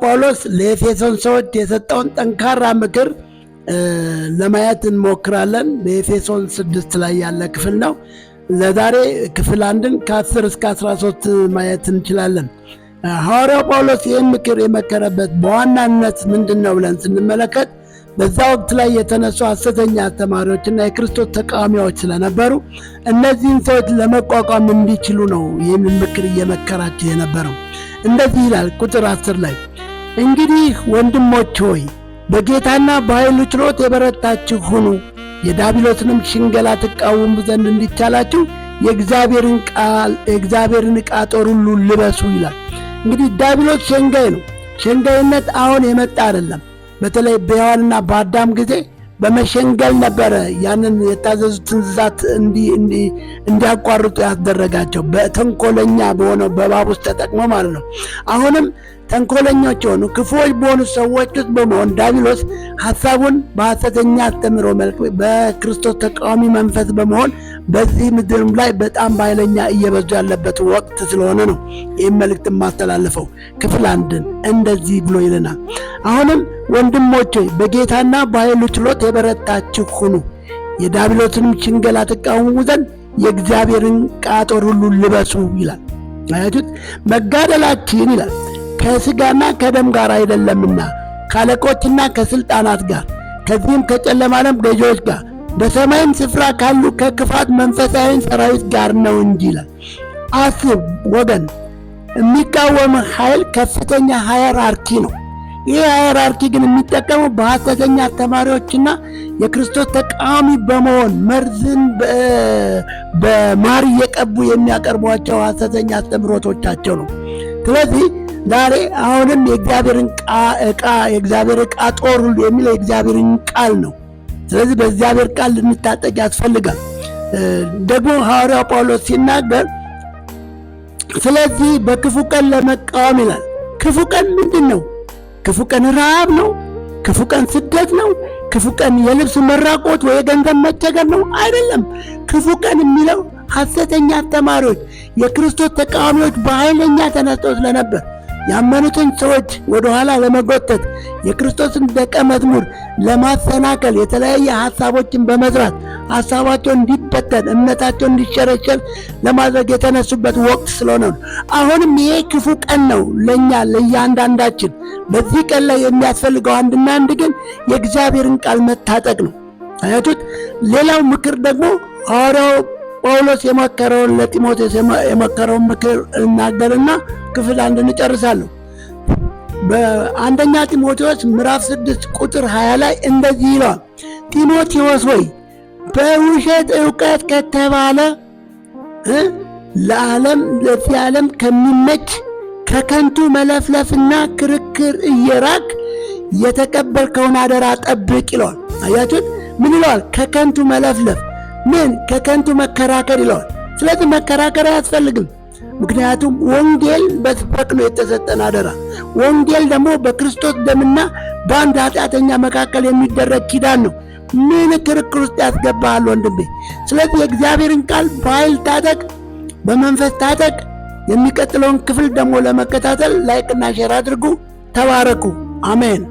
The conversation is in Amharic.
ጳውሎስ ለኤፌሶን ሰዎች የሰጠውን ጠንካራ ምክር ለማየት እንሞክራለን። በኤፌሶን 6 ላይ ያለ ክፍል ነው። ለዛሬ ክፍል 1ን ከ10 እስከ 13 ማየት እንችላለን። ሐዋርያው ጳውሎስ ይህን ምክር የመከረበት በዋናነት ምንድን ነው ብለን ስንመለከት፣ በዛ ወቅት ላይ የተነሱ ሐሰተኛ አስተማሪዎችና የክርስቶስ ተቃዋሚዎች ስለነበሩ እነዚህን ሰዎች ለመቋቋም እንዲችሉ ነው ይህንን ምክር እየመከራቸው የነበረው። እንደዚህ ይላል ቁጥር 10 ላይ፣ እንግዲህ ወንድሞች ሆይ፣ በጌታና በኃይሉ ችሎት የበረታችሁ ሁኑ፣ የዲያብሎስንም ሽንገላ ትቃወሙ ዘንድ እንዲቻላችሁ የእግዚአብሔርን ቃል የእግዚአብሔርን ዕቃ ጦር ሁሉ ልበሱ ይላል። እንግዲህ ዲያብሎስ ሸንጋይ ነው። ሸንጋይነት አሁን የመጣ አይደለም። በተለይ በሔዋንና በአዳም ጊዜ በመሸንገል ነበረ ያንን የታዘዙትን ትእዛዝ እንዲያቋርጡ ያስደረጋቸው፣ በተንኮለኛ በሆነው በእባብ ውስጥ ተጠቅሞ ማለት ነው። አሁንም ተንኮለኞች የሆኑ ክፉዎች በሆኑ ሰዎች ውስጥ በመሆን ዲያብሎስ ሀሳቡን በሐሰተኛ አስተምህሮ መልክ በክርስቶስ ተቃዋሚ መንፈስ በመሆን በዚህ ምድርም ላይ በጣም በኃይለኛ እየበዙ ያለበት ወቅት ስለሆነ ነው ይህም መልእክት የማስተላልፈው። ክፍል 1ን እንደዚህ ብሎ ይለናል። አሁንም ወንድሞች ሆይ፣ በጌታና በኃይሉ ችሎት የበረታችሁ ሁኑ፣ የዲያብሎስንም ሽንገላ ትቃወሙ ዘንድ የእግዚአብሔርን ዕቃ ጦር ሁሉ ልበሱ ይላል። አያችሁት? መጋደላችን ይላል ከስጋና ከደም ጋር አይደለምና ከአለቆችና ከስልጣናት ጋር፣ ከዚህም ከጨለማ ዓለም ገዢዎች ጋር፣ በሰማይም ስፍራ ካሉ ከክፋት መንፈሳዊ ሰራዊት ጋር ነው እንጂ ይላል። አስብ ወገን፣ የሚቃወም ኃይል ከፍተኛ hierarchy ነው። ይህ hierarchy ግን የሚጠቀመው በሐሰተኛ አስተማሪዎችና የክርስቶስ ተቃዋሚ በመሆን መርዝን በማር እየቀቡ የሚያቀርቧቸው ሐሰተኛ አስተምህሮቶቻቸው ነው። ስለዚህ ዛሬ አሁንም የእግዚአብሔርን ዕቃ የእግዚአብሔር ዕቃ ጦር ሁሉ የሚለው የእግዚአብሔርን ቃል ነው። ስለዚህ በእግዚአብሔር ቃል ልንታጠቅ ያስፈልጋል። ደግሞ ሐዋርያው ጳውሎስ ሲናገር ስለዚህ በክፉ ቀን ለመቃወም ይላል። ክፉ ቀን ምንድን ነው? ክፉ ቀን ረሃብ ነው? ክፉ ቀን ስደት ነው? ክፉ ቀን የልብስ መራቆት ወይ የገንዘብ መቸገር ነው? አይደለም። ክፉ ቀን የሚለው ሐሰተኛ አስተማሪዎች፣ የክርስቶስ ተቃዋሚዎች በኃይለኛ ተነስተው ስለነበር ያመኑትን ሰዎች ወደኋላ ለመጎተት፣ የክርስቶስን ደቀ መዝሙር ለማሰናከል የተለያየ ሐሳቦችን በመዝራት ሐሳባቸው እንዲበተን፣ እምነታቸው እንዲሸረሸር ለማድረግ የተነሱበት ወቅት ስለሆነ ነው። አሁንም ይሄ ክፉ ቀን ነው ለእኛ ለእያንዳንዳችን። በዚህ ቀን ላይ የሚያስፈልገው አንድና አንድ ግን የእግዚአብሔርን ቃል መታጠቅ ነው። አያችሁት? ሌላው ምክር ደግሞ ሐዋርያው ጳውሎስ የመከረውን፣ ለጢሞቴዎስ የመከረውን ምክር እናገርና ክፍል 1 እንጨርሳለሁ። በአንደኛ ጢሞቴዎስ ምዕራፍ 6 ቁጥር 20 ላይ እንደዚህ ይለዋል። ጢሞቴዎስ ሆይ፣ በውሸት ዕውቀት ከተባለ ለዓለም ለዚህ ዓለም ከሚመች ከከንቱ መለፍለፍና ክርክር እየራቅህ የተቀበልከውን አደራ ጠብቅ ይለዋል። አያችሁት? ምን ይለዋል? ከከንቱ መለፍለፍ ምን ከከንቱ መከራከር ይለዋል። ስለዚህ መከራከር አያስፈልግም። ምክንያቱም ወንጌል በስበክ ነው የተሰጠን አደራ። ወንጌል ደግሞ በክርስቶስ ደምና በአንድ ኃጢአተኛ መካከል የሚደረግ ኪዳን ነው። ምን ክርክር ውስጥ ያስገባሃል ወንድሜ? ስለዚህ የእግዚአብሔርን ቃል በኃይል ታጠቅ፣ በመንፈስ ታጠቅ። የሚቀጥለውን ክፍል ደግሞ ለመከታተል like ና share አድርጉ። ተባረኩ። አሜን።